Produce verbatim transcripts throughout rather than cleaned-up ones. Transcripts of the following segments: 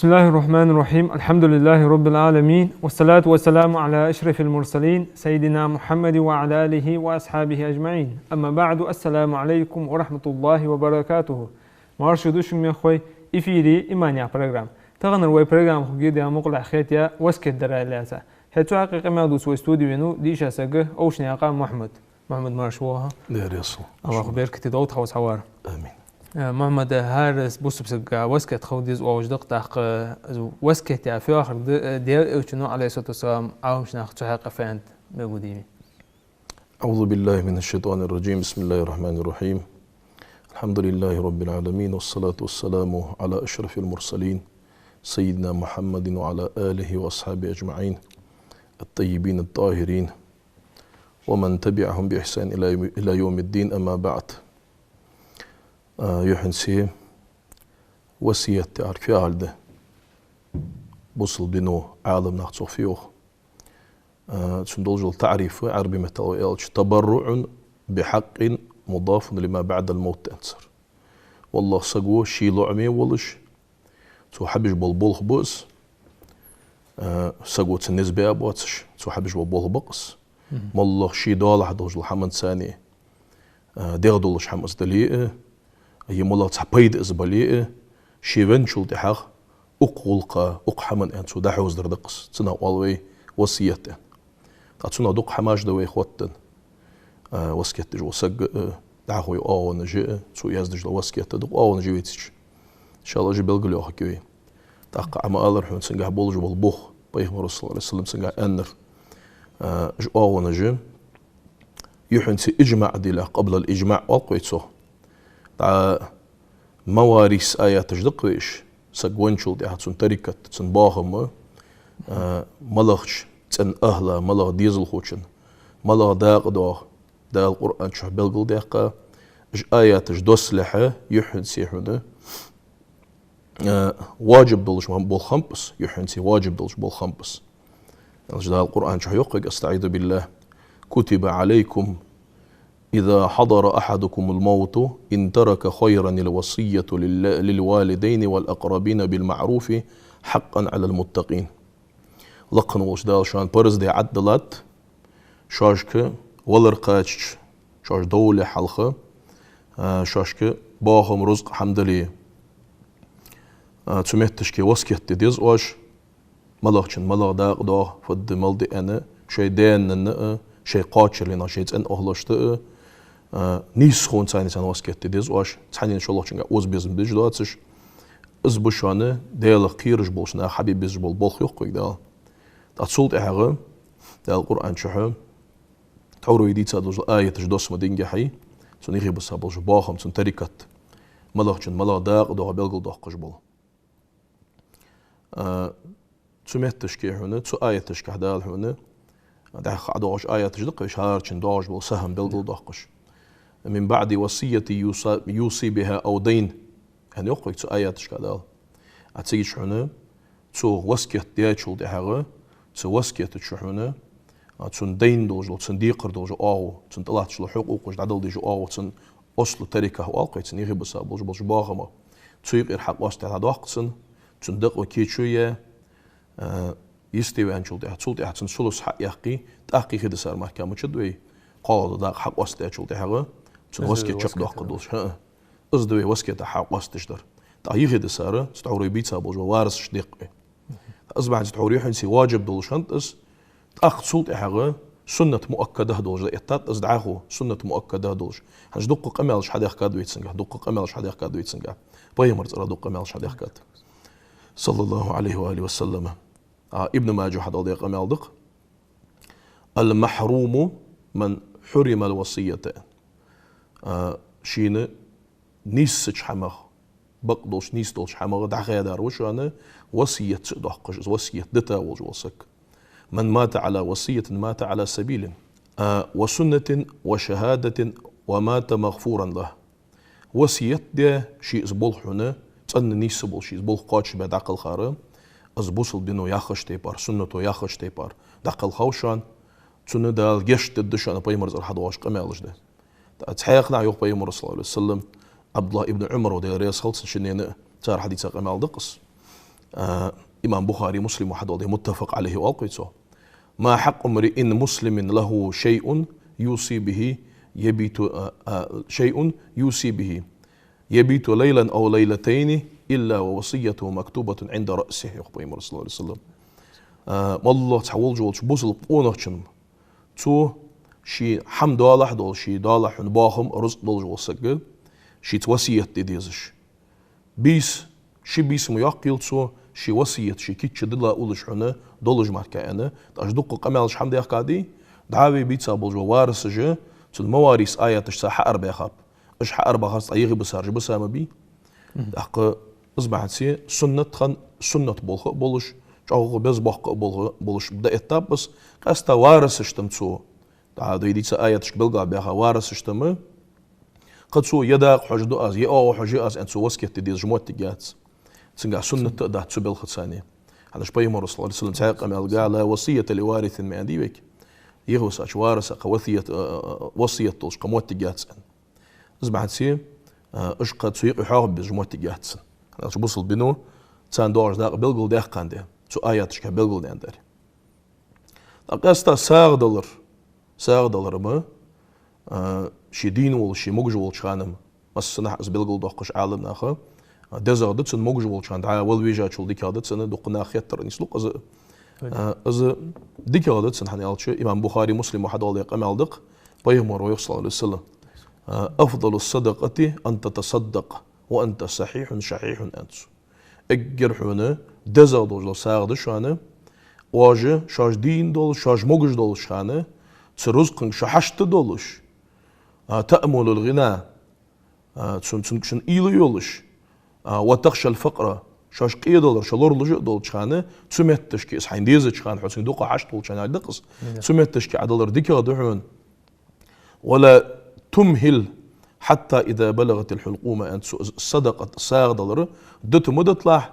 بسم الله الرحمن الرحيم. الحمد لله رب العالمين. والصلاة والسلام على أشرف المرسلين سيدنا محمد وعلى آله وأصحابه أجمعين. أما بعد. السلام عليكم ورحمة الله وبركاته. Марша да шо, мехкахой, эфире «Иман» яха программа. Таханара вай программа хургья, Даьла мукъалахь, хетаяь васкет дар аьле лаьца. ХӀаьта цу хьакъехьа къамаьл дувца вай студе венав дийша саг Овшанаькъан Мухьмад. Мухьмад, марша воагӀалва. Даьла раьза хилва. АллахӀа беркате долда хьо укхаза хьавар. Амин. Э, Мухьмад, хӀара бусалба сага васкет хила деза оалаш да-кх тӀаккха, э, васкет яхар фу яхар да, э, Даьла Элчано, عليه الصلاة والسلام, Ӏаламнаха цу хьакъехьа фу аьннад, белгалде. أعوذ بالله من الشيطان الرجيم. بسم الله الرحمن الرحيم. الحمد لله رب العالمين، والصلاة والسلام على أشرف المرسلين سيدنا محمد وعلى آله وأصحابه أجمعين الطيبين الطاهرين ومن تبعهم بإحسان إلى يوم، إلى يوم الدين، أما بعد. А, юххьанца васкет яхар фу яхар да? Бусалба дино, Ӏаламнаха цох фу йоах? А, цун долаш дола таӀриф, Ӏарбий меттала аьлча: تبرع بحق مضاف لما بعد الموت, аьнна цар. ВаллахӀи, саго ший лоӀаме волаш, цо хьабеш бола болх ба из, а, саго цунна низ баь боацаш, цо хьабеш бола болх ба-кх из. Мгм. МоллагӀа ший доалахьа долаш дола хӀама цунна, а, дегӀ долаш хӀама из дале а, е моллагӀа цхьа пайда из бале а, ше венначул тӀехьагӀа укх гӀулакха, укх хӀаман аьнна цо дӀахьовзадар да-кх из. Цунах оал вай васкет аьнна. ТӀаккха цунах дукха хӀамаш да вай хоттаденна. А, васкет деш вола саг а, дӀахо йола оагӀонаш а, цо яздеш дола васкет а, дукха оагӀонаш я вайцига. ИншааллахӀ, уж белгалйоаккхаргья вай. ТӀаккха Ӏа ма аллара хьона цунгахьа болаш бола бух, Пайхамара, صلى الله عليه وسلم, цунгахьа аьннар, а, уж оагӀонаш а. Юххьанца иджмаӀ дилла, قبل الإجماع оал-кх вай цох. ТӀаккха маварис аяташ да-кх вай уж, саг венначул тӀехьагӀа цун тарикат, цун бахам, а, малагӀча цӀен ахӀла, малагӀа дезалхочун, малагӀа дакъа доагӀа, Дала Къуръан чу белгалдаьккха, уж аяташ доссалехьа, юххьанца хьона, а, ваджиб долаш бола хӀама ба из, юххьанца ваджиб долаш бола хӀама ба из. Аьлча Дала Къуръан чу йоах-кх: أستعيذ بالله. كتب عليكم إذا حضر أحدكم الموت إن ترك خيرا الوصية لل-، للوالدين والأقربين بالمعروف حقا على المتقين. Лакха волча Дала шоана парз даь Ӏаддалад, шоашка валар кхаччалца, шоаш довлале хьалха, а, шоашка бахам, рузкъа хӀама дале, а, цу метташка васкет де деза оаш, малагӀчун малагӀа дакъа доагӀа, фуд де, мала де аьнна, шоай даь-нанна а, шоай кхоачарленах, шоай цӀен ахӀлашта а, а, нийсхо царна, царна васкет де деза оаш, цхьанне шоллагӀчунга оза-безам беш доацаш. Из ба шоана Даьлах кхераш болча наха хьабе безаш бола болх, йоах-кх вайга Дала. ТӀаккха цул тӀехьагӀа Дала Къуръан чу тхьовра вай дийца долаш дола аяташ досса ма динге хьай, цун юхе бисса болаш бола бахам, цун тарикат, малагӀчун малагӀа дакъа доагӀа белгалдоаккхаш бола. А, цу метташка хьона, цу аяташка Дала хьона, дӀахо доагӀаш аяташ да-кх вай уж, хӀаране доагӀаш бола сахьам белгалдоаккхаш. من بعد وصية يوصى، يوصي بها أو دين, аьнна йоах вайга цу аяташка Дала. А цига хьона, цо васкет даьчул тӀехьагӀа, цу васкета чу хьона, а, цун дайн долаш дола, цун декхар долаш дола оагӀув, цун тӀалатташ дола хьукъукъаш дӀадала дезаш дола оагӀув, цун аслу тарика оал-кх вай, цун юхе бисса болаш бола бахам, цу юкъера хьакъоастадаь дӀадоаккх цунна, цун дакъа кечо яь, а, йисте ваьнначул тӀехьагӀа, цул тӀехьагӀа цун сулус хьаяьккхе, тӀаккха юхе диссар мара мичад вай, кхоалагӀа дола дакъа хьакъоастадаьчул тӀехьагӀа, цун васкет чакхдоаккхаргдолаш. ХӀаа. Из да вай васкета хьакъоастадеш дар. ТӀаккха юхе диссар, цу тхьовра вай бийца болаш бола варисашта декъ вай. Из бахьан долаш тхьовра юххьанца ваджиб долаш хиннад из. ТӀаккха цул тӀехьагӀа суннат муаккадах долаш да эттад из дӀахо, суннат муаккадах долаш. ХӀанз дукха къамаьлаш хьадаьхкад вай цунгахь, дукха къамаьлаш хьадаьхкад вай цунгахь. Пайхамара цӀерагӀа дукха къамаьлаш хьадаьхкад. صلى الله عليه وآله وسلم. А, Ибн Маджахьа дӀадоладаь къамаьл да-кх: المحروم من حرم الوصية. А, шийна нийсача хӀамах, бакъдолча, нийсдолча хӀамах дӀахадар ва шоана, васкет ца доаккхаш, из васкет дита волаш вола саг. من مات على وصية مات على سبيل، а, وسنة وشهادة ومات مغفورا له. Васкет даь, ший из болх хьона, цӀена нийсса болаш ший из болх кхоачашбаь дӀакхелхар, из бусалба дино яхача тайпара, суннато яхача тайпара дӀакхелхав шоана, цунна Дала гешт дергда шоана, Пайхамара цӀерагӀа хьадоагӀаш къамаьлаш да. ТӀаккха цхьаькханахьа йоах Пайхамара, صلى الله عليه وسلم, Ӏабдуллахь ибн Ӏумара, Даьла раьза хилва цунна, шиннена цар хьадийца къамаьл да-кх из. А, имам Бухари, Муслима хьадоаладаь, متفق عليه оал-кх вай цох. ما حق امرئ مسلم له شيء يوصي به يبيت، а, а, شيء يوصي به يبيت ليلا أو ليلتين إلا ووصيته مكتوبة عند رأسه, йоах Пайхамара, صلى الله عليه وسلم. А, моллагӀа цхьа волаш волча бусалба къонахчун, цо ший хӀама доалахь долаш, ший доалахь хьона боахам, рузкъа долаш вола саг, шийца васкет де дезаш. Бийса, ши бийса ма йоаккхийла цо, ший васкет, ший кийча дилла уллаш хьона долаш мара аьнна, тӀаккха дуккха къамаьлаш хӀама даьхкад, дӀа а вай бийца болаш бола варасаш, цун маварис аяташца хьаарабаьхаб. Уж хьаарабахарца тӀа йиги бисараш биса ма бий. Мгм. ТӀаккха из бахьанце суннат хинна, суннат болх а болаш, чӀоагӀа беза боккха а болх а болаш даэттаб из, къаьстта варасашта-м цо. ДӀа вай дийца аяташка белгалбаьха варасашта-м, кхы цо е дакъа хьожаргда аз, е оагӀув хьожаргда аз аьнна, цо васкет де дезаш моттиг яц. Цунгахь суннат а дац цу балхаца. ХӀана аьлча Пайхамара, صلى الله عليه وسلم, цхьаькха къамаьлга: لا وصية لوارث, ма аьннадий вайга. Йиги бисача варасах кхы васкет, а, а, а, васкет долаш кхы моттиг яц аьнна. Из бахьанце, а, уж кхы цу юкъе хьоахабе безаш моттиг яц цун. ХӀана аьлча бусалба дино царна доагӀаш дакъа белгалдаьккхад, цу аяташка белгалдаьннад. ТӀаккха къаьстта сагӀа далар, сагӀа далар-м, а, ший дийна волаш, ший могаш волча хана-м, массанахьа из белгалдоаккхаш Ӏаламнаха, а, дезагӀа да цун могаш волча хана, дӀа вала вежачул дикагӀа да цун, дукха наха хеттар нийслу-кх из. А, из дикагӀа да цун, хӀана аьлча имам Бухари, Муслима хьадоаладаь къамаьл да-кх, Пайхамара йоах, صلى الله عليه وسلم: а, أفضل الصدقة أن تتصدق وأنت صحيح شحيح, аьннад цо. Эггара хьона дезагӀа долаш дола сагӀа да шоана, оаш, шоаш дийна долаш, шоаш могаш долча хана, цу рузкъанга шо хьашт долаш, а, تأمل الغنى, а, цун, цун, цун уйла йолаш, а, وتخشى الفقر, шоаш къедалар, шо лоралуш а долча хана, цу метташка, из хьайна дезача хана, хьо цунга дукха хьашт волча хана да-кх из, цу метташка Ӏа далар дикагӀа да хьона. ولا تمهل حتى إذا بلغت الحلقوم, аьннад цо. Садакъат, сагӀа далар дита ма диталахь,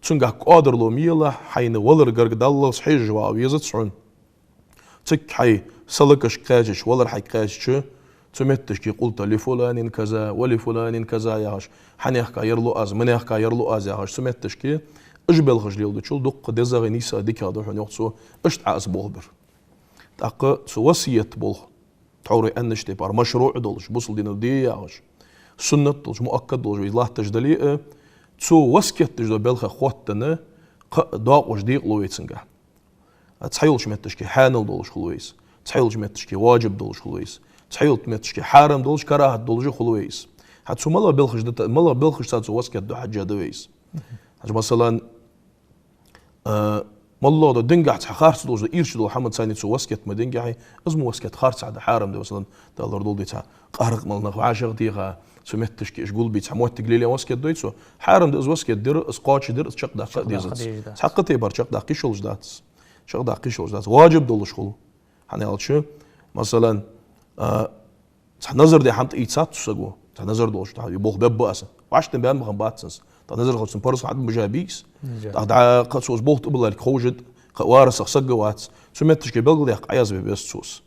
цунгахь кӀоадарло ма елахь, хьайна валар гарга даллалца хьежаш вагӀа везац хьона. Цига хьай салакашка кхаьчача, валар хьайга кхаьчача, цу метташка قلت لفلان كذا ولفلان كذا яхаш, хьанехка яр лу аз, манехка яр лу аз яхаш, цу метташка уж белхаш леладечул дукха дезагӀа, нийса, дикагӀа да хьона, йоах цо, иштта Ӏа из болх бир. ТӀаккха цу васкет болх, тхьовра аьннача тайпара, машруӀ долаш, бусалба дино де ягӀаш, суннат долаш, муаккад долаш вай латташ дале а, цо васкет деш дола белхах хоттаденна, кхы а доакъош декъалу вай цунгахь. А цхьайолча метташка хьанал долаш хул вай из, цхьайолча метташка важиб долаш хул вай из, цхьайолча метташка хьарам долаш, карахӀат долаш хул вай из. ХӀанз цу малагӀа белхаш да, малагӀа белхашца цо васкет ду хьежжа да вай из. ХӀанз, масала, а, моллагӀа да дингахь цхьа харц долаш да, ирча дола хӀама, царна цо васкет ма динге хьай, из ма васкет харцахьа да, хьарам да, масала, Дала лорадолда, цхьа къаракъ мел нах вӀашагӀ теха, цу метташка уж гулбе цхьа моттиг лелаен васкет дой цо. Хьарам да из васкет дар, из кхоачашдар, из чакхдаккха а дезац. Чакхдаккха дезаш дац. Цхьаккха тайпара чакхдаккха йиш йолаш дац. Чакхдаккха йиш йолаш дац. Важиб долаш хул. ХӀана аьлча, масала, а, цхьа назар даь хӀама тӀаийцад цу саго, цхьа назар долаш, тӀаккха из болх бергба аз. ВӀаштӀехьа баьнна бахан бац цунца. ТӀаккха назар хилча цун парз хӀама Ӏа бижа бий из. Бижа. ТӀаккха дӀа кхы цо из болх тӀабиллалга ховш да, кхы варасах саг вац. Цу метташка белгалдаьккха Ӏоязбе беза цо из.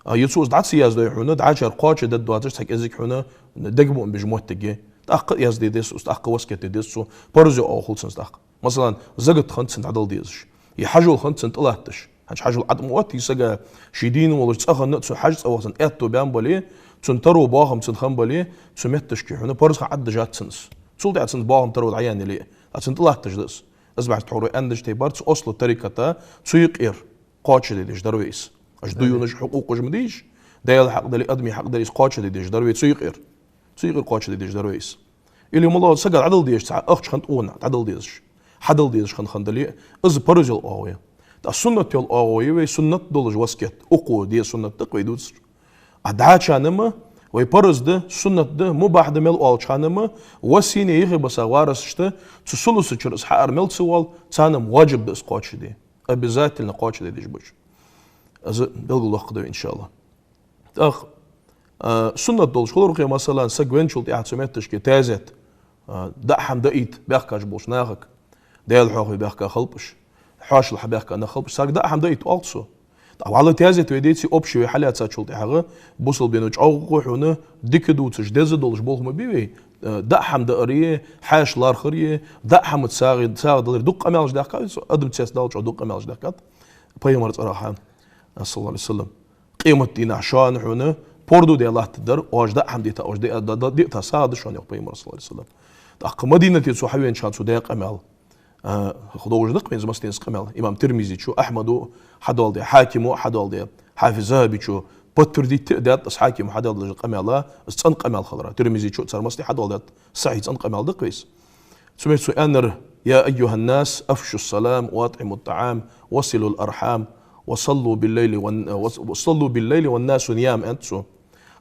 А е цо из дӀа ца яздой хьона, дӀачар кхоачашдергдоацаш цхьа кӀезига хьона дегабуам беш моттиг я, тӀаккха а язде деза цо из, тӀаккха васкет де деза цо, парз йола оагӀув хул цунца тӀаккха. Масала, закат хиннад цунна дӀадала дезаш, е хьажол хиннад цунна тӀалатташ. ХӀанз хьажол ӀотӀа ма отт из сага, ший дийна волаш цӀа хинна а, цу хьажцӀа ваха цунна аьттув баьнна бале, цун таро боахам цунна хинна бале, цу метташка хьона парз хӀама Ӏаддажад цунна из. Цул тӀехьа цунца боахам, таро дӀаяьнна яле а, цунна тӀалатташ да из. Из бахьанца тхьовра аьннача тайпара цу ослу тариката цу юкъера кхоачашде дезаш дар вай из. Уж дуюнаш, хьукъукъаш ма дий уж, Даьла хьакъ дале, адамий хьакъ дале, из кхоачашде дезаш дар вай цу юкъера. Цу юкъера кхоачашде дезаш дар вай из. Или моллагӀа сага дӀадала дезаш цхьа ахча хиннад, цунна дӀадала дезаш, хьадала дезаш хинна хинна дале а, из парз йола оагӀув я. ТӀаккха суннат йола оагӀув я вай, суннат долаш васкет, укхо де суннат да-кх вай дувцар. А дӀачарна-м, вай парз да, суннат да, мубахь да мел оалача хана-м, васкет де йиги биса варасашта, цу сулусачура из хьаара мел ца воал, царна-м важиб да из кхоачашде. Обязательно кхоачашде дезаш ба уж. Из белгалдоаккхаргда вай, иншааллахӀ. ТӀаккха, а, суннат долаш хулар-кх, масала, саг венначул тӀехьа цу метташка таьзет, а, даа хӀама даийта баьхкача болча нахага, Даьла хьоахаве баьхка халпаш, хьоашалгӀа баьхка нах халпаш, сага даа хӀама даийта оал-кх цо. ТӀаккха вӀалла таьзет вай деце, общий вай хьалаьцачул тӀехьагӀа, бусалба дино чӀоагӀа хьона дика дувцаш, деза долаш болх ма бий вай, Э, даа хӀама даари, хьаьша лархӀари, даа хӀамаца сагӀа, сагӀа далари, дукха къамаьлаш даьхкад, адам цецдалча дукха къамаьлаш даьхкад пайхамара цӀерагӀа, саллаллахӀу Ӏалайхи ва саллам. Къематдийнахьа шоана хьона пордув де латтадар, оаш даа хӀама дита, оаш дита, дита сагӀа да шоана, йоах пайхамара, саллаллахӀу Ӏалайхи ва саллам. ТӀаккха Мадинате цо хьавенача хана цо даь къамаьл, а, художник, венза массанена къамаьл. Имам Тирмизечо, Ахьмадо хьадоаладаь, Хьакимо хьадоаладаь, Хьафиз ЗахӀабечо подтвердить а даьд, из Хьакимо хьадоаладаь къамаьла, из цӀена къамаьл хилара. Тирмизечо цар массане хьадоаладаьд, сахьихь цӀена къамаьл да-кх вайс. Цу меттел цо аьннар: «يا أيها الناس أفشوا السلام وأطعموا الطعام وصلوا الأرحام وصلوا بالليل والن-، وص-، وصلوا بالليل والناس نيام», аьннад цо,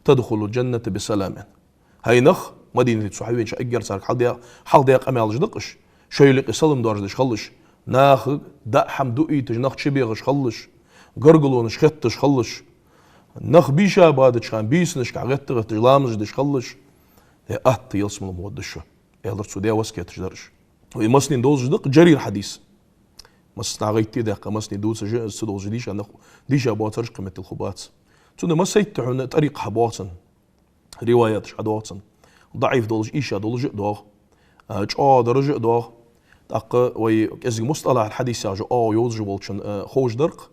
«تدخلوا الجنة بسلام». ХӀай нах, Мадинате цо хьавенача эггара царга хьалха даь, хьалха даь къамаьлаш да-кх уж, шоайла юкъе салам доаржадеш хилалаш, наха даа хӀама дуайташ, нах чубехаш хилалаш, гаргалонаш хетташ хилалаш, нах бийша бадача хана бийсанашка гӀетта-гӀетташ ламазаш деш хилалаш, е атта ялсмала ма гӀоргда шо, аьлар цо, даь васкеташ дар уж. Вай массанена долаш да-кх Джарир хьадис. Массанена гӀайттий даккха, массане дувцаш а, из ца долаш дийша нах, дийша боацараш кхы меттел хургбац. Цудухьа массайтта хьона тӀарикъ хьабоагӀа цун, риваяташ хьадоагӀа цун. ДаӀиф долаш, ийша долаш а доагӀа, а, чӀоагӀа дараш а доагӀа. ТӀаккха вай кӀезига мустӀалахӀ аль-хьадис яхаш оагӀув йовзаш волчунна, а, ховш дар-кх,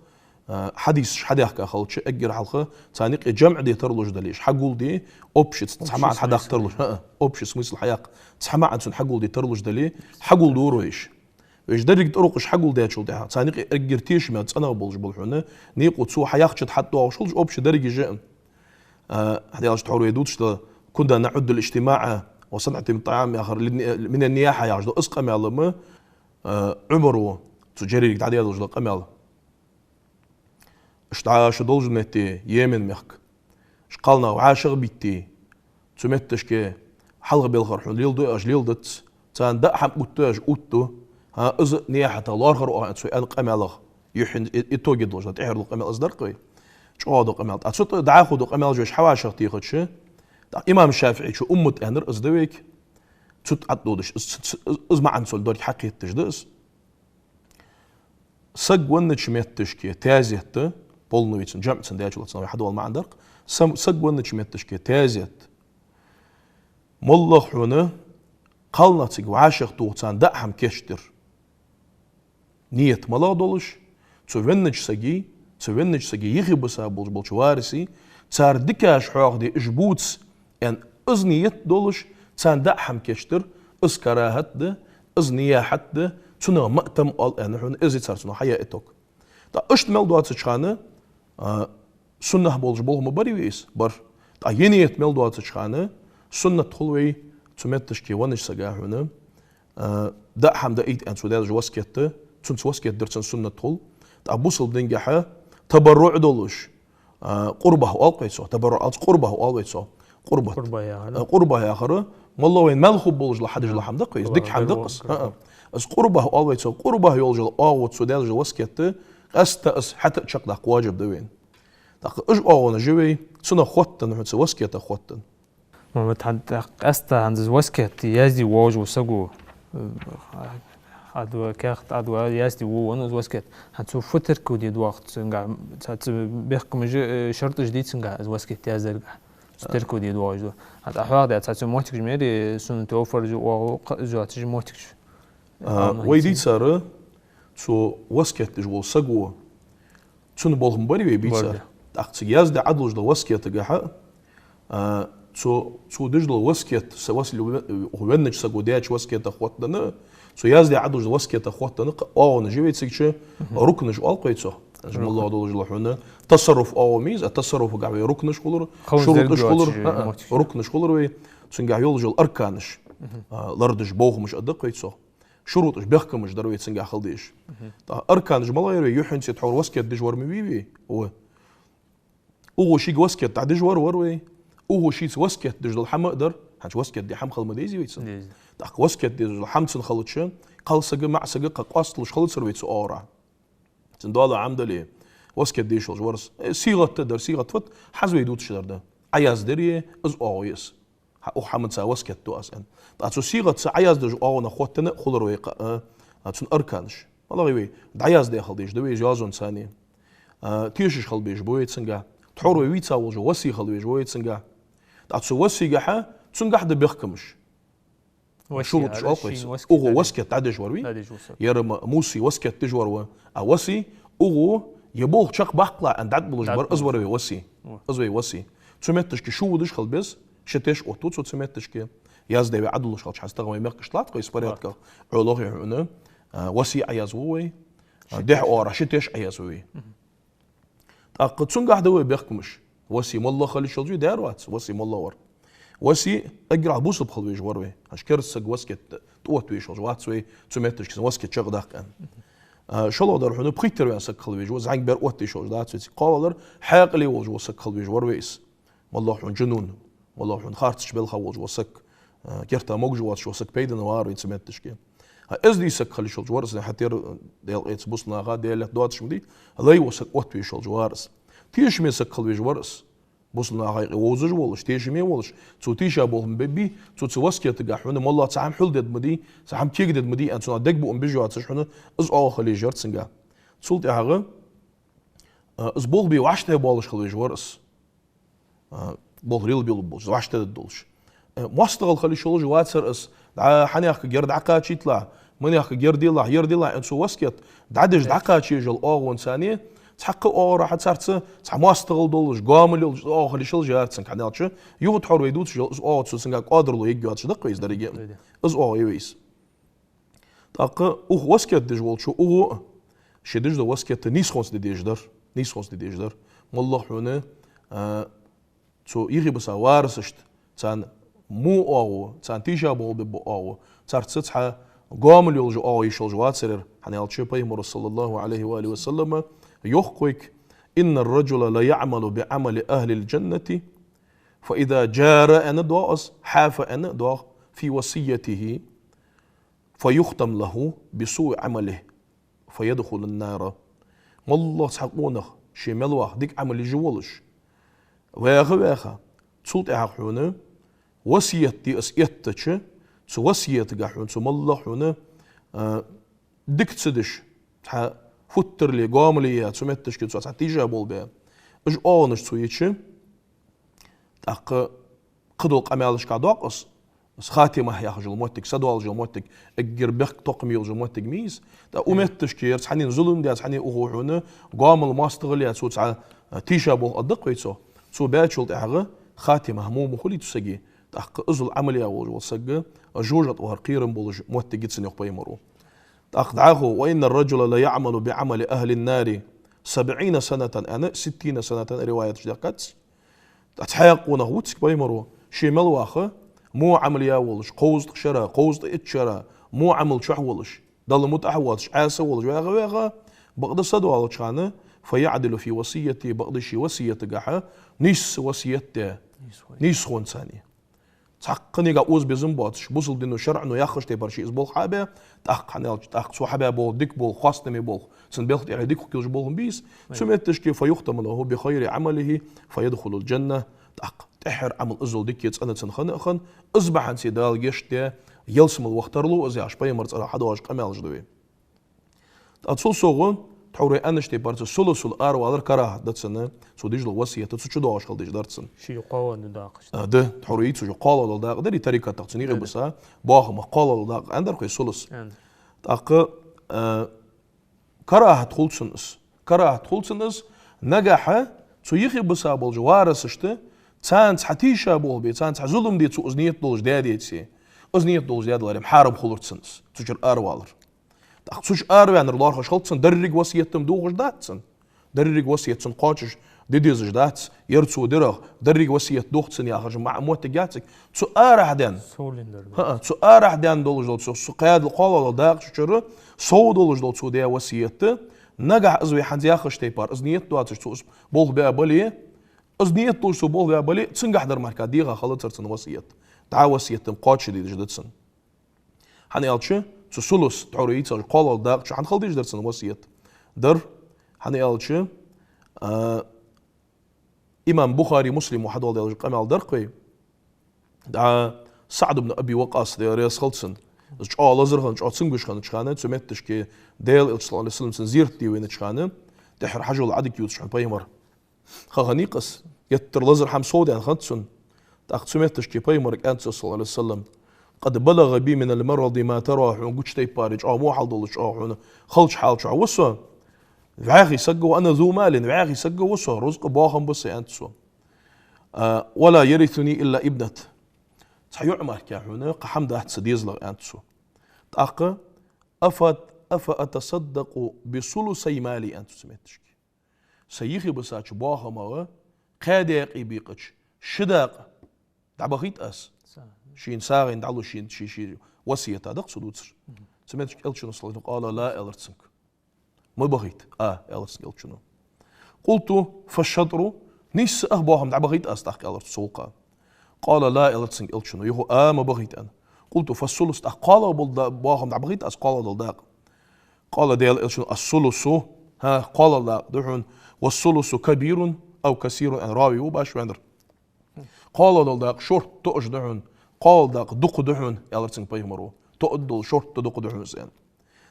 а, хьадисаш хьадаьхка хилча, эггара хьалха царна юкъе жамӀ де тарлуш дале, уж хьагулде, общий цхьа маӀан хьадаккха тарлуш, хӀаа, общий смысл хьаяккха, цхьа маӀан цунна хьагулде тарлуш дале, хьагулдора вай уж. Вай уж деррига тӀарукъаш хьагулдаьчул тӀехьагӀа, царна юкъе эггара тешаме, цӀенагӀа болаш бола хьона, никъ цо хьаяхача тӀа хьатӀадоагӀаш хилалаш, общий деррига уж а. А, хьадоагӀаш тхьовра вай дувцаш да, «كنا نعد الاجتماع وصنعة الطعام» яхар, «من النياحة» яхаш да, из къамаьл-м, а, Ӏумара, цу Джарире дӀадаь долаш да къамаьл. Иштта шо долча метте, Йемен мехка, шо кхалнах вӀашагӀбитте, цу метташка хьалха белхар хьона леладу аьлча леладац, царна даа хӀама оттаду аьлча оттаду. ХӀаа, из нияхьата лоархӀар оаха, цо аьнна къамаьлах. Юххьанца и-, итоге долаш да, тӀехьара дола къамаьл из дар-кх вай. ЧӀоагӀа дола къамаьл. ТӀаккха цу тӀа дӀахо дола къамаьлаш вай хьавӀашагӀтехача, тӀаккха имам ШафиӀечо уммат аьннар из да вайга, цу тӀа дӀадодаш, из, ц-, ц-, из маӀан цо лорг хьакхеташ да из. Саг веннача метташка таьзет да, полный вецан, жамӀ цун даьчул тӀехьагӀа хьадоагӀа маӀан дар-кх, сам-, саг веннача метташка таьзет. МоллагӀа хьона кхалнах цига вӀашагӀтоха, царна даа хӀама кийчдар. Ният малагӀа долаш, цу веннача сага, цу веннача сага юхе бисса болаш болча варисий, цар дикаш хьоахаде уж бувца, аьнна, из ният долаш, царна даа хӀама кийчдар, из карахӀат да, из нияхьат да, цунах маӀтам оал, аьнна, хьона, из я цар цунах хьаяь итог. ТӀаккха иштта мел доацача хана, а, суннат болаш болх ма барий вай из? Бар. ТӀаккха ер ният мел доацача хана, суннат хул вай цу метташка веннача сага хьона, а, даа хӀама даийта аьнна цо даь дола васкет да, цунца васкет дар цун суннат хул. ТӀаккха бусалба дингахьа табарруӀ долаш, а, къурбат оал-кх вай цох, табарруӀ алац, къурбат оал вай цох. Къурбат. Къурбат яхар. А, къурбат яхар, моллагӀа вайна маьл хургболаш дола хӀама да-кх из, дика хӀама да-кх из. ХӀаа. Из къурбат оал вай цох, къурбат йолаш йола оагӀув цо даь дола васкет да, къаьстта из хьатӀа а чакхдаккха важиб да вайна. ТӀаккха уж оагӀонаш я вай, цунах хоттаденна, хьона цу васкетах хоттаденна. Мухьаммад, хьан тӀаккха къаьстта хӀанз из васкет язде воагӀаш вола саг ва, э, Ӏадва, каьхат Ӏадва, язде воагӀа из васкет. ХӀанз цо фу теркалде доагӀа цунга, цхьацца бехкамаш, э, шартӀаш дий цунга, из васкет яздарга? Цо теркалде доагӀаш дола. ХӀанз тӀа хьоахадаь цхьацца моттигаш ма ярий, суннат йола, фарз йола оагӀув, кхы а из йоацаш моттигаш. А, вай дийцар, цо васкет деш вола саг ва, цун болх ма барий вай бийцар. Бар. ТӀаккха цига язде Ӏадолаш дола васкетагахьа, а, цо, цо деш дола васкет, са васкет, ве-, веннача саго даьча васкетах хоттаденна, цо язде Ӏадолаш дола васкетах хоттаденна, кхы оагӀонаш я вай цига чу, рукнаш оал-кх вай цох. Рукн. МоллагӀа долаш дола хьона тасарруф оагӀув ма йий из, а тасарруфагахьа вай рукнаш хулар, шурутӀаш хулар, хӀаа, рукнаш хулар вай, цунгахьа йолаш йола арканаш, а, лардаш, бовхамаш а да-кх вай цох. ШурутӀаш, бехкамаш дар вай цунгахьа хила дезаш. ТӀаккха арканаш малагӀа яр вай? Юххьанца тхьовра васкет деш вар ма вий вай? Ва. Укхо шийга васкет дӀадеш вар, вар вай. Укхо шийца васкет деш дола хӀама а дар, хӀанз васкет де хӀама хила ма дезий вайца? Деза. ТӀаккха васкет деш дола хӀама цун хилча, кхалсага, маӀсага кхы къоасталуш хилацар вай цу оагӀорахьа. Цун дола Ӏамдале, васкет деш волаш вар из. Э, сигӀат а дар, сигӀат фуд, хӀанз вай дувцаш дар да. Ӏаяздаьр я, из оагӀув я из. ХӀа, укх хӀаманца васкет ду аз, аьнна. ТӀаккха цу сигӀатаца Ӏаяздаь дола оагӀонах хоттаденна хулар вай кхы, а, а, цун арканаш. МалагӀа я вай? ДӀаяздаь хила дезаш да вай из йоазонца цхьана. А, тешаш хила безаш ба вай цунга. Тхьовра вай вийца волаш вола васи хила везаш ва вай цунга. ТӀаккха цу васигахьа, цунгахьа да бехкамаш. Васи шурутӀаш аьлча, оал-кх вай, шийна васи васкет дӀадеш вар вий? ДӀадеш ва саг. Ер ма-, Муси васкет деш вар ва. А васи, укхо, ер болх чакхбаккхалахь аьнна дӀатӀабиллаш бар, из вар вай васи. ДӀатӀабиллаш. Из вай васи. Цу метташка шу водаш хила беза, ши теш оттаду цо цу метташка. Яздаь вай Ӏодуллаш хилча, хӀанз тахан вай мехкашка латт-кх из порядках. Ӏолохе хьона, а, васи Ӏоязду вай. А, ши теш. Дехьа оагӀорахьа ши теш Ӏоязду вай. Мгм. ТӀаккха цунгахьа да вай бехкамаш. Васи моллагӀа хила йиш йолаш вий, дера вац, васи моллагӀа вар. Васи эггара бусалба хила везаш вар вай. ХӀанз керста саг васкет тӀаотта везаш волаш вац вай, цу метташка цун васкет чакхдаккха аьнна. А, шоллагӀдар хьона пхийттара ваьнна саг хила везаш ва, зӀамига бер отта йиш йолаш дац вай цига. КхоалагӀдар хьаькъале волаш вола саг хила везаш вар вай из. МоллагӀа хьона жунун, моллагӀа хьона харцача балха волаш вола саг, а, керта могаш воацаш вола саг пайдана вар вай цу метташка. А эздий саг хила йиш йолаш вар из, хӀаьта ер, Даьла къайлаца, бусалба наха Даьла лаьтта доацаш ма дий, лай вола саг отта везаш волаш вар из. Тешаме саг хила везаш вар из. Бусалба наха юкъе вовзаш волаш, тешаме волаш, цо тийша болх ма бергбий, цо цу васкетагахьа хьона моллагӀа цхьа хӀама хьулдергда ма дий, цхьа хӀама кегадергда ма дий аьнна, цунах дег буам беш йоацаш хьона, из оагӀув хила езаш яр цунга. Цул тӀехьагӀа, а, из болх бе вӀаштӀехьабоалаш хила везаш вар из. А, болх рилбилла болаш, вӀаштӀехьадаргдолаш. Э, моастагӀал хила йиш йолаш вацар из, дӀа хьанехка герда дӀакхачийталахь, манехка герда делахь, ер делахь, аьнна, цо васкет дӀадеш дӀакхача езаш йола оагӀонца цхьаккха оагӀорахьа царца цхьа моастагӀал долаш, гоамал йолаш оагӀув хила йиш йолаш яр цунга, хӀана аьлча, юха тхьовра вай дувцаш йола из оагӀув цо цунга кӀоадарло ергйоацаш да-кх вай из деррига. Из оагӀув я вай из. ТӀаккха укх васкет деш волчо, укхо а ше деш дола васкет нийсхонца де дезаш дар. Нийсхонца де дезаш дар. МоллагӀа хьона, а, цу юхебиса варасашта, царна во оагӀув, царна тийша болх бергба оагӀув, царца цхьа гоамал йолаш оагӀув йиш йолаш вацар ер, хӀана аьлча Пайхамара, صلى الله عليه وآله وسلم, йоах-кх вайга: «إن الرجل ليعمل بعمل أهل الجنة، فإذا جار», аьнна доагӀа из, «حاف», аьнна доагӀа, «في وصيته، فيختم له بسوء عمله، فيدخل النار». МоллагӀа цхьа къонах, ше мел ваха дика Ӏамал еш волаш, ваьха-ваьха, цул тӀехьагӀа хьона васкет де из эттача, цу васкетагахьа хьона цо моллагӀа хьона, а, дика ца деш, цхьа футтарале, гоамале яь, цу метташка цо цхьа тийша болх баь, уж оагӀонаш цо йича, тӀаккха кхыдола къамаьлашка доаккх из, из хатимахӀ яхаш йола моттиг, са доалаш йола моттиг, эггара бехк токхаме йолаш йола моттиг ма йий из. ТӀаккха укх метташка ер цхьаннена зулам даь, цхьаннена укхо хьона гоамал, моастагӀал яь, цо цхьа, а, тийша болх аргда-кх вай цох. Цо баьчул тӀехьагӀа хатимахӀ во ма хулий цу сага, тӀаккха из зулам Ӏамал яь волаш вола саг жожагӀате вахар кхерам болаш моттиг я цун, йоах Пайхамара. ТӀаккха дӀахо: «وإن الرجل ليعمل بعمل أهل النار سبعين سنة», аьнна, «ستين سنة» риваяташ даьхкад. ТӀаккха цхьаькха къонах ва цига, Пайхамара, ше мел ваха, во Ӏамал яь волаш, кховзткъа шера, кховзткъеи итт шера, во Ӏамал чу волаш, Далла мутӀахьа воацаш, Ӏаьса волаш, ваьха-ваьха, бакъда са доалача хана, «فيعدل في وصيته», бакъда ший васкетагахьа нийсса васкет даь, нийсхонца. Цхьаккханега оза безам боацаш, бусалба дино, шарӀо яхача тайпара ше из болх хьабаь, тӀаккха, хӀана аьлча, тӀаккха цо хьабаь болх дика болх, хоастаме болх, цун белха тӀехьа дика хургйолаш болх ма бий из. Цу метташка: «فيختم له بخير عمله فيدخل الجنة». ТӀаккха тӀеххьара Ӏамал иззал дика, цӀена цун хинна а хинна, из бахьанца Дала гешт даь, ялсмала ваха тарлу из, яхаш, Пайхамара цӀерагӀа хьадоагӀаш къамаьлаш да вай. ТӀаккха цул совгӀа, тхьовра аьннача тайпара, цу сулусал аравалар карахӀат да цунна, цо деш дола васкет цу чу доагӀаш хила дезаш дар цунна. Ший кхоалагӀа дакъа. А, да, тхьовра из цу кхоалагӀа дола дакъа дар, из тарикатах цун юхебиса, бахамах кхоалагӀа дола дакъа аьннадар-кх вай сулус. ТӀаккха, а, карахӀат хул цунна из. КарахӀат хул цунна из, нагахьа цу юхебиса болча варасашта, царна цхьа тийша болх бе, царна цхьа зулам де цо из ният долаш даь деце, из ният долаш даь даларе-м, хьарам хулар цунна из, цу чура аравалар. ТӀаккха цу чу араваьннар лоархӀаш хилац цунна, деррига васкет-м дохаш дац цунна. Деррига васкет цунна кхоачаш де дезаш дац, ер цо дерах, деррига васкет дох цунна яхаш, маӀан моттиг яц цига. Цу арахьа даьнна. ХӀаа, цу арахьа даьнна долаш дола, цу, цу кхоалагӀа дола дакъа чу чура сов долаш дола цо даь васкет, нагахьа из вай хӀанз яхача тайпара, из ният доацаш цо из болх баь бале, из ният долаш цо болх баь бале, цунгахьа дар мара дегӀа хилацар цун васкет. ДӀа васкет-м кхоачаш де дезаш да цунна. ХӀана аьлча, цу сулус, тхьовра йийцача кхоалагӀа дакъа чу хӀана хила дезаш дар цун васкет? Дар, хӀана аьлча, а, имам Бухари, Муслима хьадоаладаь дола къамаьл дар-кх вай. ДӀа СаӀд ибн Аби Вакъкъас, Даьла раьза хилва цунна, из чӀоагӀа лазар хинна, чӀоагӀа цамогаш хиннача хана, цу метташка Даьла Элча, صلى الله عليه وسلم, цун зиярат де вайнача хана, тӀеххьара хьажол Ӏодика ювцаш хиннав Пайхамар. Ха хиннай-кх из, геттара лазар хӀама совдаьнна хиннад цунна. ТӀаккха цу метташка Пайхамарага аьннад цо, صلى الله عليه وسلم: قد بلغ بي من المرض ما ترى, хьона гуча тайпара чӀоагӀа во хьал долаш, чӀоагӀа хьона халача хьала чу ва со. ВӀаьхий саг ва, وأنا ذو مال, вӀаьхий саг ва со, рузкъа, бахам ба са, аьннад цо. А, ولا يرثني إلا ابنتي. Цхьа йоӀ мара хьона кхы хӀама дац са дезалах, аьннад цо. ТӀаккха, أف-, أفأتصدق بثلثي مالي, аьннад цо цу метташка. Са юхебисача бахамах кхо даькъе бекъача ши дакъа дӀабахийта аз? Са. Шийна сагӀийна дӀалу, шийна, ший, ший васкет да-кх цо дувцар. Мгм. Цу метташка Элчано, صلى الله عليه وسلم, قال لا, аьлар цунга. Ма бахийта, а, аьлар цунга Элчано. قلت: فالشطر, нийсса ах бахам дӀабахийта аз тӀаккха, аьлар цо цу гӀулакха. قال لا, аьлар цунга Элчано, юха а ма бахийта, аьнна. قلت: فالثلث, тӀаккха кхоалагӀа бола да-, бахам дӀабахийта аз, кхоалагӀа дола дакъа? قال, аьлар Элчано, الثلث, хӀа, кхоалагӀа дакъа да хьона, والثلث كبير أو كثير, аьнна, рави ва баш вендар. КхоалагӀа дола дакъа шортта тоъаш да хьона, кхоалагӀа дакъа дукха да хьона, аьлар цунга пайхамаро. Тоъа дола, шортта, дукха да хьона из, аьнна.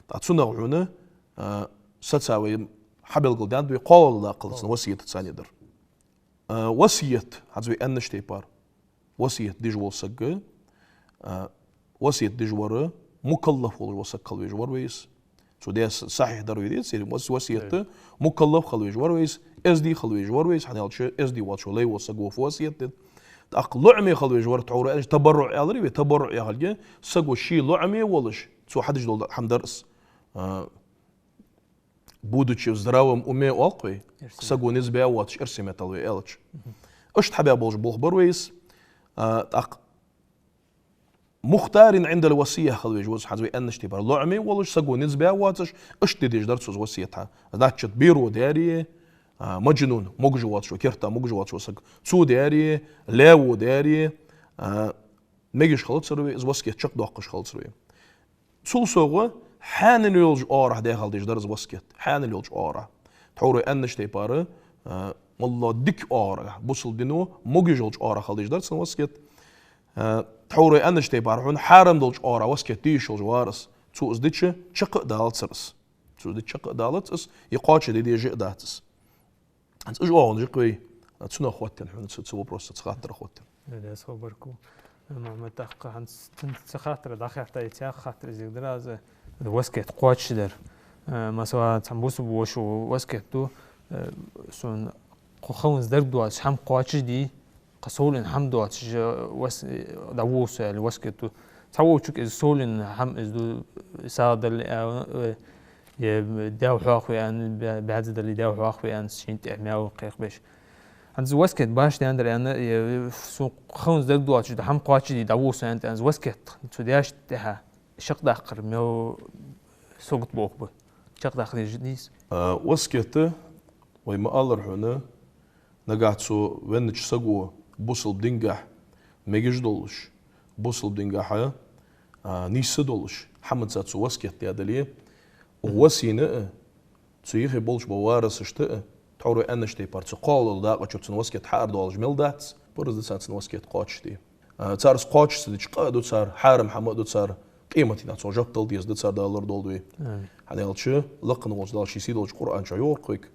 ТӀаккха цунах хьона, а, саца вай хьабелгалдаьннад вай кхоалагӀа дола дакъа хилац цун васкета цхьана дар. А, васкет, хӀанз вай аьннача тайпара, васкет деш вола саг, а, васкет деш вар мукаллаф волаш вола саг хила везаш вар вай из. Цо даь сахьихь дар вай деций, вас-, васкет, мукаллаф хила везаш вар вай из, эздий хила везаш вар вай из, хӀана аьлча эздий воацаш лай вола саг ва фу васкет де. ТӀаккха лоӀаме хила везаш вар, тхьовра аьннача, табарруӀ аьлар вай, табарруӀ яхилга, саго ше лоӀаме волаш, цо хьадеш дола хӀама дар из. А, будучи в здравом уме, оал-кх вай, саго низ баь воацаш, эрсий меттала вай аьлча. Иштта хьабаь болаш болх бар вай из. А, тӀаккха مختار عند الوصية хила везаш ва из, хӀанз вай аьннача тайпара, лоӀаме волаш, саго низ баь воацаш, иштта де дезаш дар цо из васкет хьа. Значит, беро дар е, а, маджнун, могаш воацаш ва, керта могаш воацаш ва саг, цо дар е, лаьво дар е, а, мегаш хилацар вай, из васкет чакхдоаккхаш хилацар вай. Цул совгӀа, хьанал йолча оагӀорахьа даь хила дезаш дар из васкет. Хьанал йолча оагӀорахьа. Тхьовра аьннача тайпара, а, моллагӀа дика оагӀорахьа, бусалба дино могаш йолча оагӀорахьа хила дезаш дар цун васкет. А, тхьовра аьннача тайпара, хьона хьарам долча оагӀорахьа васкет де йиш йолаш вар из. Цо из дича чакх а далацар из. Цо из дича чакх а далац из, е кхоачашде дезаш а дац из. ХӀанз уж оагӀонаш я-кх вай, цунах хоттаеннад хьона, цу, цу вопросах, цу хаттарах хоттаеннад. Э, деза хабар-кх. Э, Мухьаммад, тӀаккха хӀанз цу, цу хаттара дӀахаьттача, цхьа хаттар из дар аз, васкет кхоачашдар. Э, масала, цхьан бусалба воша васкет ду, э, сона кхо хӀанз дерг доацаш хӀама кхоачашдий, кхы совленна хӀама доацаш, э, вас-, э, дӀаволла со аьнна васкет ду. Цхьаволчунга из совленна хӀама из ду, сагӀа дале а, э, е даьла хьоахаве аьнна, бя-, баьзза дале даьла хьоахаве аьнна, шийна тӀехьа маьл кхайкабеш. ХӀанз из васкет башха даьннадар аьнна, е, сона кхы хӀанз дерг доацаш хӀама кхоачашдий, дӀаволла со аьнна, из васкет цо даьчул тӀехьа чакхдаккхар мел сагота болх ба. Чакхдаккха дезаш дий из? А, васкет, вай ма аллара хьона, нагахь цо веннача саго бусалба дингахьа мегаш долаш, бусалба дингахьа, а, нийса долаш хӀаманца цо васкет даь дале, укх васийна а, цу юхе болаш болча варасашта а, тхьовра аьннача тайпара, цу кхоалагӀа дакъа чура цун васкет хьаарадоалаш мел дац, параз да царна цун васкет кхоачашде. А, цар из кхоачаш ца дича, къа а ду цар, хьарам хӀама а ду цар, къематдийнахьа цох жоп дала деза да цар, Дала лорадолда вай. Амин. ХӀана аьлча, лакха волча Дала ший сийдолча Къуръан чу йоах-кх вайга: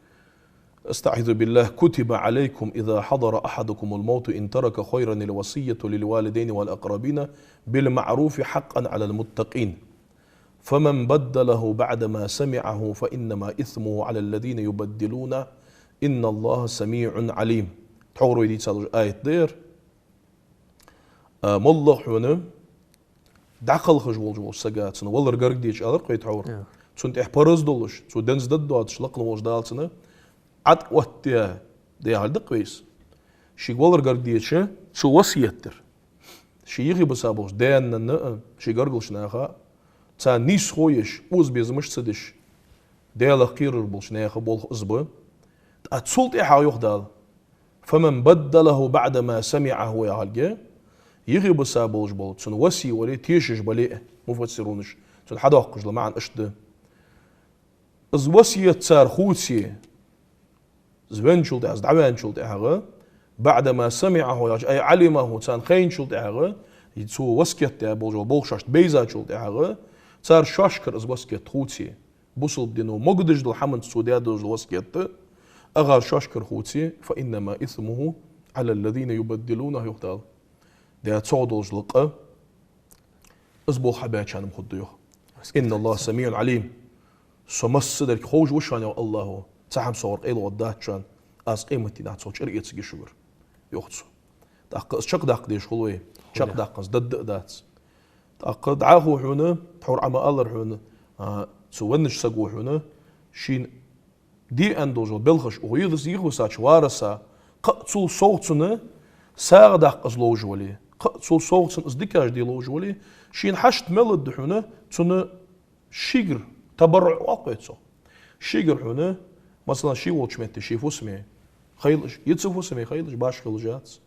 أستعيذ بالله، كتب عليكم إذا حضر أحدكم الموت إن ترك خيرا الوصية للوالدين والأقربين بالمعروف حقا على المتقين. فمن بدله بعدما سمعه فإنما إثمه على الذين يبدلونه، إن الله سميع عليم. Тхьовра вай дийца долаш аят да ер. А, моллагӀа хьона дӀакхалхаш волаш волча сага, цунна валар гаргадеча, аьлар-кх вай тхьовра. Цунна тӀехьа параз долаш, цо денз дад доацаш, лакха волча Дала цунна Ӏад оттадаь, дехьа даккха вайса. Шийга валар гаргадеча, цо васкет дир. Ший юхебиса болча даь-наьна а, ший гаргарча наха а, царна нийсхо еш, укхаза безамаш ца деш, Даьлах кхераш болча наьха болх из ба. ТӀаккха цул тӀехьагӀа йоах Дала: فمن بدله بعدما سمعه яхилга, юхебиса болаш бола, цунна васи вале, тешаш бале а, муфассирунаша цунна хьадоаккхаш дола маӀан иштта да. Из васкет цар хувце, из венначул тӀехьа, из дӀаваьнначул тӀехьагӀа, بعدما سمعه яхача, أي علمه, царна хайначул тӀехьагӀа, цо васкет даь болаш бола болх шоашта бейзачул тӀехьагӀа, цар шоашкара из васкет хувце, бусалба дино могадеш дола хӀаманца цо даь долаш дола васкет, агӀар шоашкара хувце, فإنما إثمه على الذين يبدلونه, йоах Дала. Даь цох долаш дола къа, Из болх хьабаьчарна-м хургда, йоах. إن الله سميع عليم. Со массадар ховш ва шоана, йоах АллахӀа. Цхьа хӀама согара къайлагӀа дац шоана. Аз къематдийнахьа цох чӀир эцаргья шугара, йоах цо. ТӀаккха из чакхдаккха дезаш хул вай. Чакхдаккханза даргда а дац. ТӀаккха дӀахо хьона, тхьовра Ӏа ма аллара хьона, а, цу веннача саго хьона, шийна де аьнна долаш дола белхаш, укх йиха-, йихависача вараса, кхы а цул совгӀа цунна сагӀа даккха из ловш вале, кхы а цул совгӀа цунна из дикаш де ловш вале, шийна хьашт мел да хьона, цунна шийгара, табарруӀ оал-кх вай цох. Шийгара хьона, масала, ше волча метте ший фусаме хайлаш, е цу фусаме хайлаш, башха хилаш яц.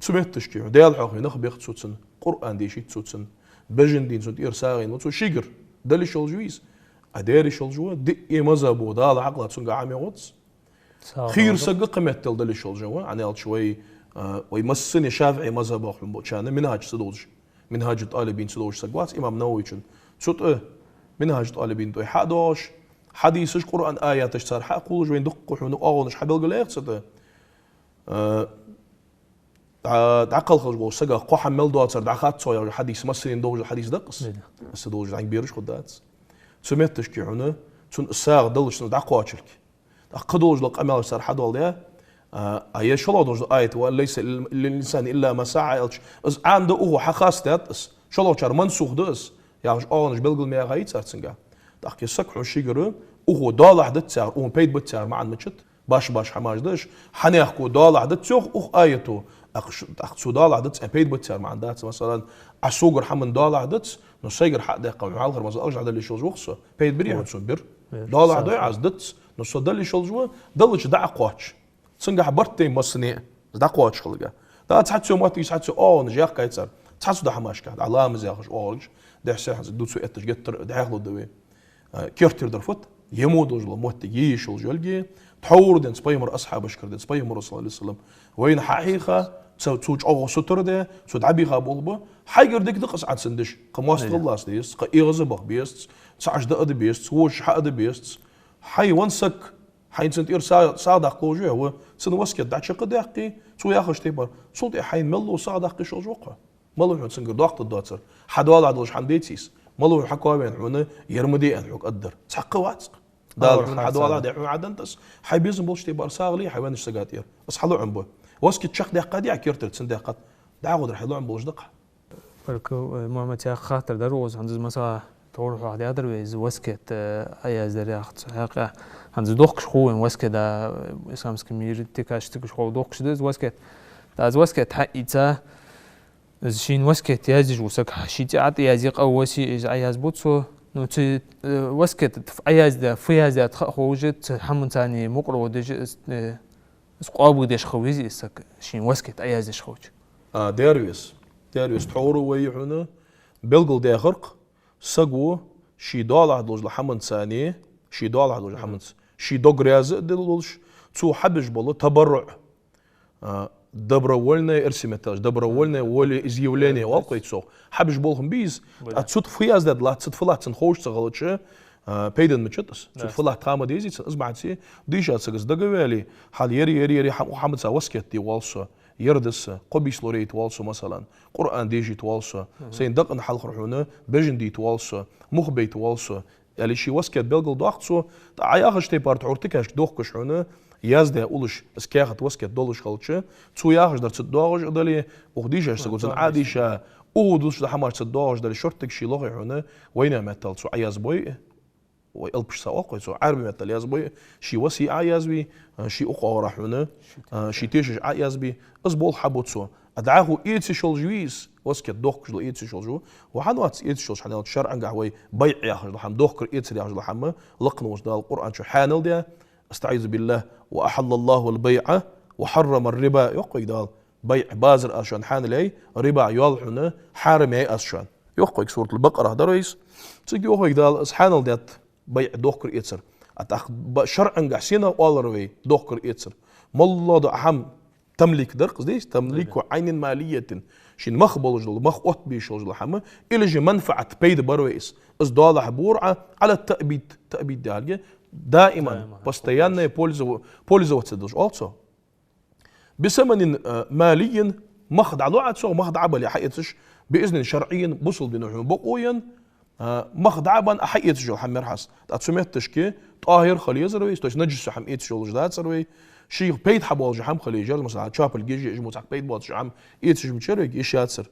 Цу метташка хьона Даьла хьоахаве нах бех цо цунна, Къуръан дешийт цо цунна, бежан дийна цунна тӀера сагӀийна ва цо шийгара. Дала йиш йолаш вий из? А, дера йиш йолаш ва, диъе мазхӀабо Дала хьакъ лой цунга ӀамегӀац. Хийра саг кхы меттел дала йиш йолаш ва, хӀана аьлча вай, а, вай массане ШафиӀий мазхӀабах хьона болчарна Минхьаж ца долаш, Минхьажу ТӀалибин ца долаш саг вац имам Нававийчун. Цу тӀа Минхьажу ТӀалибин тӀа вай хьа а доагӀаш, хьадисаш, Къуръан аяташ цар хьа а кхоллаш, вайна дукха хьона оагӀонаш хьабелгалъяьй-кх цу тӀа. А, дӀа-, дӀакхалхаш волча сага кхо хӀама мел доацар дӀахац цо яхаш хьадис, массанена долаш хьадис да-кх из. Из ца долаш зӀамига бераш хургдац. Цу метташка хьона, цунна сагӀа даллалца цунна дӀакхоачалга. ТӀаккха кхы долаш дола къамаьлаш цар хьадоаладаь, а, а, е шоллагӀа долаш дола аят: «وأن ليس للإنسان إلا ما سعى», аьлча, из Ӏаьнна да укхо, хьахестадаьд из, шоллагӀчар мансух да из, яхаш оагӀонаш белгал ма яьхай цар цунга. ТӀаккха е саг хьона шийгара, укхо доалахьа дац цар, укхунна пайда бац цар маӀан мичад, башха-башха хӀамаш да уж, хьанехко доалахьа дац йоах укх аято, тӀаккха ш-, тӀаккха цо доалахьа дац аьнна пайда бац цар маӀан дац. Масала, Ӏа согара хьа мел доалахьа дац, но сайгара хьа а даьккха, хьона хьалхара мазал ахча дала йиш йолаш ва-кх со, пайда бир хьона цунна? Бир. Доалахьа дой Ӏа из? Дац, но со дала йиш йолаш ва, даллалца дӀа а кхоач. Цунгахьа барт тайна массане а, из дӀакхоачаш хилга. ТӀаккха цхьацца моттиге, цхьацца оагӀонаш яьккхай цар, цхьацца хӀамашка, дӀа ламаз яхаш оагӀоргаш, дехьа-сехьа дувцаш этташ геттара дӀахо лургда вай. А, керттера дар фуд? Е мо долаш дола моттиг е йиш йолаш йолга, тхьовра денз пайхамара асхьабашкара денз, пайхамара, صلى الله عليه وسلم, вайна хьахьийха, цо, цо чӀоагӀа сутара даь, цо дӀабийха болх ба, хьайгара дика да-кх из Ӏа цунна деш, кхы моастагӀал лаца дезац, кхы эгӀаза баха безац, цхьа Ӏаж даа безац, воча хьаа безац. Хьай венна саг, хьайна цунна тӀера са-, сагӀа даккха ловш вий хьо, цунна васкет дӀачакхдаьккхе, цо яхача тайпара, цул тӀехьа хьайна мел лов сагӀа даккха йиш йолаш ва-кх хьо. Мала хьона цунгара доаккхаргдоацар? Хьадоалахьа долаш хӀама деций из? Мала хьона хьакхоаваенна хьона, ер ма де аьнна хьога аргдар? Цхьаккха вац-кх. Дала хьона хьадоалахьа даь хьона Ӏадантас, хьай безам болча тайпара сагӀа ле хьай веннача сага тӀера. Из хьа лоӀам ба. Васкет чакхдаьккхаде Ӏа керттера, цунна даьккхад, дӀахо дар хьай лоӀам болаш да-кх. Баркал, э, Мухьаммад, яха хаттар дар укхаза, хӀанз из масала тхьовра хьоахадаьдар вай, из васкет, э, Ӏояздара яхац хьакъехьа. ХӀанз из дохкаш хул вайна васкет, да, э, исламски мире тикаш, тикаш хул дохкаш да из васкет. ТӀаккха из васкет хьаийца, из шийна васкет яздеш вола саг, ший цӀи Ӏа тӀаязъе, къа васи из Ӏоязбу цо. Ну, цу, э, васкет фу Ӏояздаь, фу яздаьд ха а ховш, цу хӀаман царна мукъарло деш, из, э, из къоабалдеш хила везий из саг, шийна васкет Ӏояздеш хилча? А, дера веза. Дера веза. Тхьовра вай хьона белгалдаьхар-кх, саго ший доалахьа долаш дола хӀаман царна, ший доалахьа долаш дола хӀаманца, ший дог раьза а долаш, цо хьабеш бола табарруӀ, а, добровольное, эрсий меттала аьлча, добровольное волеизъявление оал-кх вай цох. Хьабеш болх ма бий из, а цу тӀа фу яздаьд латт, цу тӀа фу латт цунна ховш ца хилча, а, пайда мичад из? Цу тӀа фу латт ха ма дезий цунна? Из бахьанца дийша саго из дагаваьле, хьал ер, ер, ер, ер хӀама, хӀаманца васкет де воал со, ер да са, кхо бийса лорайта воал со, масала, Къуръан дешийта воал со, сайна дакъа хьалхара хьона бежан дийта воал со, мух байта воал со, аьле, ший васкет белгалдоаккх цо, тӀаккха Ӏа яхача тайпара тхьовра тикашка дохкаш хьона, яздаь уллаш, из каьхат, васкет долаш хилча, цо яхаш дар ца доагӀаш а дале, укх дийшача саго цунна Ӏодийша, укхо дувцаш дола хӀамаш ца доагӀаш дале, шорттига ший лохе хьона, вайнаьха меттала цо Ӏоязбой, вай алапаш ца оал-кх вай цох, Ӏарбий меттала язбой, ший васи Ӏоязви, а, ший укх оагӀорахьа хьона, а, ший тешаш Ӏоязби, из болх хьабу цо. А дӀахо эца йиш йолаш вий из, васкет дохкаш дола эца йиш йолаш ва? Ва хьан вац эца йиш йолаш, хӀана аьлча шарӀангахьа вай байӀ яхаш дола хӀама, дохкар-эцар яхаш дола хӀама, лакха волча Дала Къуръан чу хьаьнал даь: «أستعيذ بالله، وأحل الله البيع وحرم الربا», йоах вайга Дала. БайӀ, базар аз шоана хьаьнал яьй, риба, йоал хьона, хьарам яьй аз шоана. Йоах вайга, Суратуль-Бакъарахь дар вай из. Цига йоах вайга Дала, из хьаьнал даьд байӀ, дохкар-эцар. А тӀаккха ба-, шарӀангахьа сенах оалар вай дохкар-эцар? МоллагӀа дола хӀама тамлик дар-кх из, дий? تمليك عين مالية. Шийна мах болаш дола, мах оттабе йиш йолаш дола хӀама, или же манфаӀат, пайда бар вай из. Из доалахьа бора Ӏа, على التأبيد, таъбид яхилга, даиман, постоянное пользо-, пользоваться долаш, оал цох. بثمن, э, مالي, Мах дӀалу Ӏа цох, мах дӀа а бале, хьаэцаш, биизнин шарӀийна, бусалба дино хьона бокъо енна, а, мах дӀа а бенна, Ӏа хьаэцаш йола хӀама мара хьа из. ТӀаккха цу метташка тӀахӀир хила езар вай из, то есть наджас хӀама эцаш йолаш дацар вай. Шийх пайда хьабоалаш хӀама хила езар, масала, чопал геже, ижмо цхьа пайда боацаш хӀама эцаш мичар вайга, йиш яцар.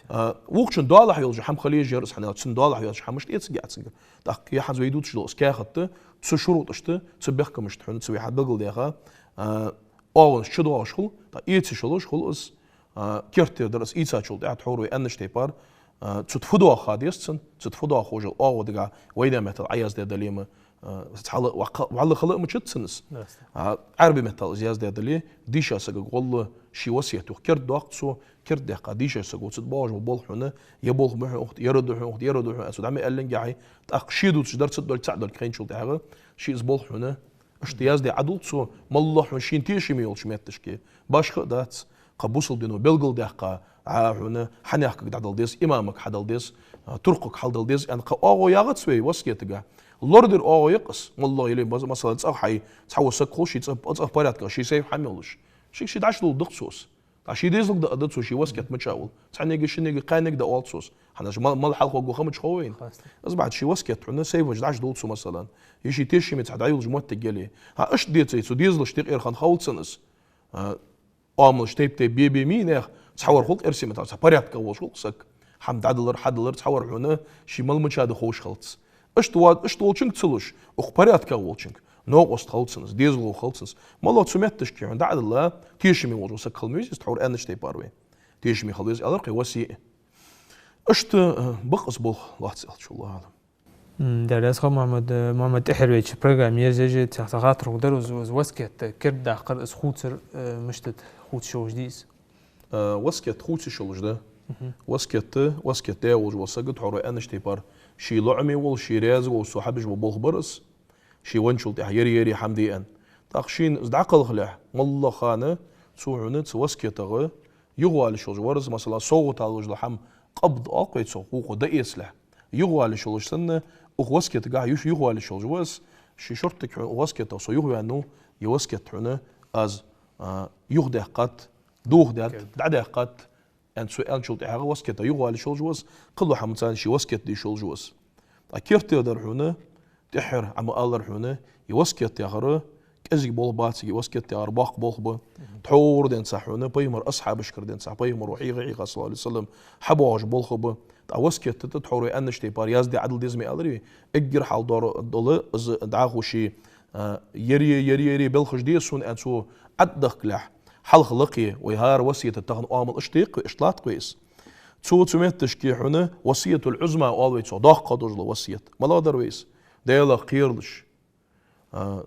А, вокхачун доалахьа йолаш хӀама хила езар из, хӀана аьлча цун доалахьа йоацаш хӀамаш эцаргьяц цунгара. ТӀаккха е хӀанз вай дувцаш дола из каьхат, цу шурутӀашта, цу бехкамашта хьона цу вай хьабелгалдаьха, а, оагӀонаш чудоагӀаш хул, тӀаккха эцаш йолаш хул из, а, керттера дар из ийцачул тӀехьагӀа тхьовра вай аьннача тайпара, а, цу тӀа фу доагӀа ха деза цунна, цу тӀа фу доагӀа хожал оагӀув дагахьа вайна меттала Ӏаяздаь дале ма, а, цхьа хала, ваха-, ваха-, хала а ма чуц цунна из. Ясно. А, Ӏарбий меттала из яздаь дале, дийша сагага гӀолла ший васкет юха керда доаккх цо, керда даьккха дийша саго цу тӀа боагӀаш бола болх хьона, е болх ба хьона укх тӀа, ер да хьона укх тӀа, ер да хьона, аьнна цо дӀа ма аьллинге хьай, тӀаккха ше дувцаш дар цу тӀа долга цаӀ долга хайначул тӀехьагӀа, ше из болх хьона, иштта яздаь Ӏадувл цо, моллагӀа хьона шийна тешаме йолча метташка. Башха а дац, кхы бусалба дино белгалдаьккха, а, хьона хьанехкага дӀадала деза, имамага хьадала деза, а, туркхага хьалдала деза, аьнна кхы оагӀув ягӀац вай васкетагахьа. ЛорадергдоагӀув я-кх из, моллагӀа яле, мас-, масала, цӀагӀа хьай цхьа во саг хул, ший цӀа-, цӀагӀа порядкагӀа, ший сайфа хӀама йолаш. Шийга ше дӀачудоаладу-кх цо из. ТӀаккха ший дезалга дӀаала деза цо, ший васкет мича а вола. Цхьаннега, шиннега, кхаьннега дӀаоал цо из. ХӀана аьлча мал-, мала хьалха гӀо хӀама чу хов вайна. Ясно. Из бахьан долаш ший васкет хьона сайфаш дӀачудоал цо, масала. Е ший тешаме цхьа дӀайолаш моттиг яле. ХӀа, иштта деций, цу дезалашта юкъера хинна ховл цунна из. А, оамалаш тайп-тайпара бе-бе мий наьха, цхьавар хул-кх эрсий меттала, цхьа порядкагӀа волаш хул-кх саг. ХӀама дӀадалар, хьадалар, цхьавар хьона ший мала мича да ховш хилац. Иштта ва-, иштта волчунга ца луш, укх порядкагӀа волчунга, новкъост хилац цунна из, дезалхо хилац цунна из. МоллагӀа цу метташка хьона дӀа а дилла, тешаме волаш вола саг хила ма везий из, тхьовра аьннача тайпара вай. Тешаме хила веза аьлар-кх вай васкет. Иштта, э, ба-кх из болх, лоацца аьлча, валлахӀу аӀлам. М, дера, аз ха, Мухьаммад, э, Мухьаммад, тӀехьара вай чу программа еза, цхьа хаттар хургдар, из, из васкет, э, керда даккхар, из хувцар, э, мишта да, хувцаш йолаш дий из? Э, васкет хувцаш йолаш да. Мгм. Васкет, васкет даь волаш вола саг, тхьовра вай аьннача тайпара, ший лоӀаме вола, ший раьза вола, цо хьабеш бола болх бар из. Ше венначул тӀехьагӀа ер-ер хӀама де аьнна. ТӀаккха шийна из дӀакхалхалехь, моллагӀа хана цо хьона цу васкетагӀа юхавала йиш йолаш вар из, масала, совгӀата луш дола хӀама къабд оал-кх вай цох, вокхо дӀаэцалехь. Юхавала йиш йолаш санна, укх васкетагахьа юха юхавала йиш йолаш ва из, ший шортига хьона укх васкетагӀа со юхаваьннав, е васкет хьона аз, а, юхадаьккхад, дохадаьд, дӀадаьккхад, аьнна цо аьнначул тӀехьагӀа васкетагӀа юхавала йиш йолаш ва из, кхыдола хӀама царна ший васкет де йиш йолаш ва из. ТӀаккха керттера дар хьона, тӀехьара Ӏа ма аллара хьона, е васкет яхар кӀезига болх бац, е васкет яхар боккха болх ба. Мгм. Тхьовра денз хьона, пайхамара асхьабашкара денз, пайхамара хьийга-хьийга, саллаллахӀу Ӏалайхи ва саллам, хьабоагӀаш болх ба. ТӀаккха васкет тӀа тхьовра вай аьннача тайпара яздаь Ӏадала деза ма аьлар вай, эггара хьалха дола из дӀахо ший, а, ер-е, ер-е, ер-е белхаш де сона, аьнна цо ӀотӀадахкалехь, хьалха лакхе, вай хӀара васкета тахан оамал иштта да-кх вай, иштта латт-кх вай из. Цо цу метташка хьона вассиятуль-Ӏузма оал вай цох, доккха долаш дола васкет. МалагӀа дар вай из? Даьлах кхералаш, а,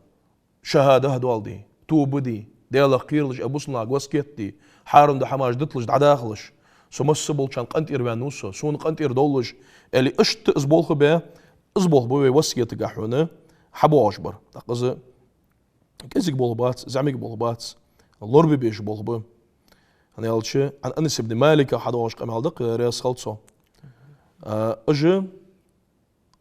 шахӀадат доаладе, тоба де, Даьлах кхералаш, а, бусалба наха васкет де, хьарам дола хӀамаш диталаш, дӀадахалаш, со масса болчарна къинтӀера ваьннав со, сона къинтӀера довлалаш, аьле, иштта из болх бе, из болх ба вай васкетагахьа хьона хьабоагӀаш бар. ТӀаккха из кӀезига болх бац, зӀамига болх бац, лорабе безаш болх ба. ХӀана аьлча, Ӏан Анас ибн Малика хьадоагӀаш къамаьл да-кх, раьза хилва цо. А, уж,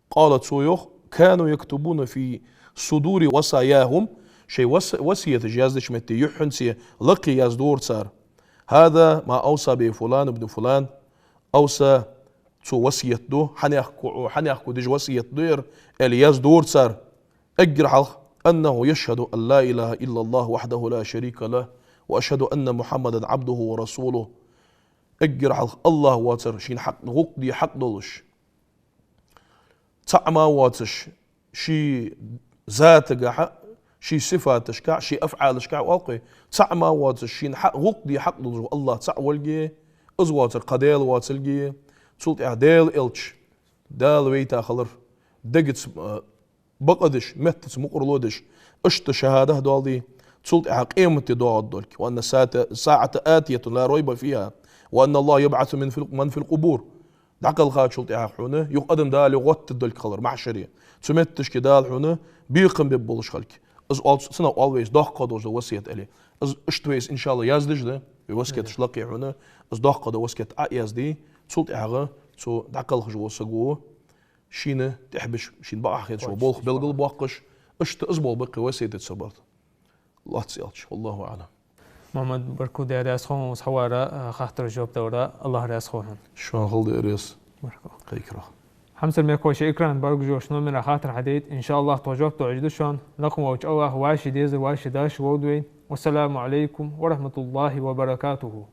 قال, цо йоах: كانوا يكتبون في صدور وصاياهم, шоай вас-, васкеташ яздеча метте юххьанца лакхе яздора цар: هذا ما أوصى به فلان بن فلان, أوصى, цо васкет ду, хьанехк ва, хьанехк ва деш васкет ду ер, аьле яздора цар. Эггара хьалха: أنه يشهد أن لا إله إلا الله وحده لا شريك له، وأشهد أن محمدا عبده ورسوله. Эггара хьалха АллахӀ воацар шийна хьакъ, гӀулакх де хьакъ долаш, цаӀ мара воацаш, ший затагахьа, ший сифаташка, ший афӀалашка оал-кх вай, цаӀ мара воацаш, шийна хьа-, гӀулакх де хьакъ долаш АллахӀ цаӀ волга, из воацар кхы даьла воацилга, цул тӀехьагӀа Даьла элча, Дала вайта хилар, дегаца, а, бакъдеш, меттаца мукъарло деш, иштта шахӀадат доаладе, цул тӀехьагӀа къематди доагӀаргдолга. وأن الساعة، الساعة آتية لا ريب فيها، وأن الله يبعث من في، من في القبور. ДӀакхелхачул тӀехьагӀа хьона юха адам Дала гӀоттадергдолга хилар махьшаре. Цу метташка Дала хьона бекхам бергболаш хилга. Из оал, цунах оал вай из доккха долаш дола васкет аьле. Из иштта вай из, иншааллахӀ, яздеш да, вай васкеташ лакхе хьона, из доккха дола васкет Ӏоязде, цул тӀехьагӀа цу дӀакхелхаш волча саго шийна тӀехьабеш, шийна бакъахьа хеташ бола болх белгалбоаккхаш, иштта из болх ба-кх вай васкетаца бар. Лоацца аьлча, والله أعلم. Мухьаммад, баркал, Даьла раьза хилва хьона, хьавара, а, хаттарашта жоп далара, АллахӀ раьза хилва хьона. Шоана хилда, Эрес. Баркал. Кхайкарахь. Хьамсара мехкахой, шоай экрана бӀаргагуш йолча номера хаттар хьадайта, иншааллахӀ, тхо жоп духьаш да шоана. Лакха волча АллахӀа вӀаший дезар, вӀаший дашар лолда вайна. والسلام عليكم ورحمة الله وبركاته.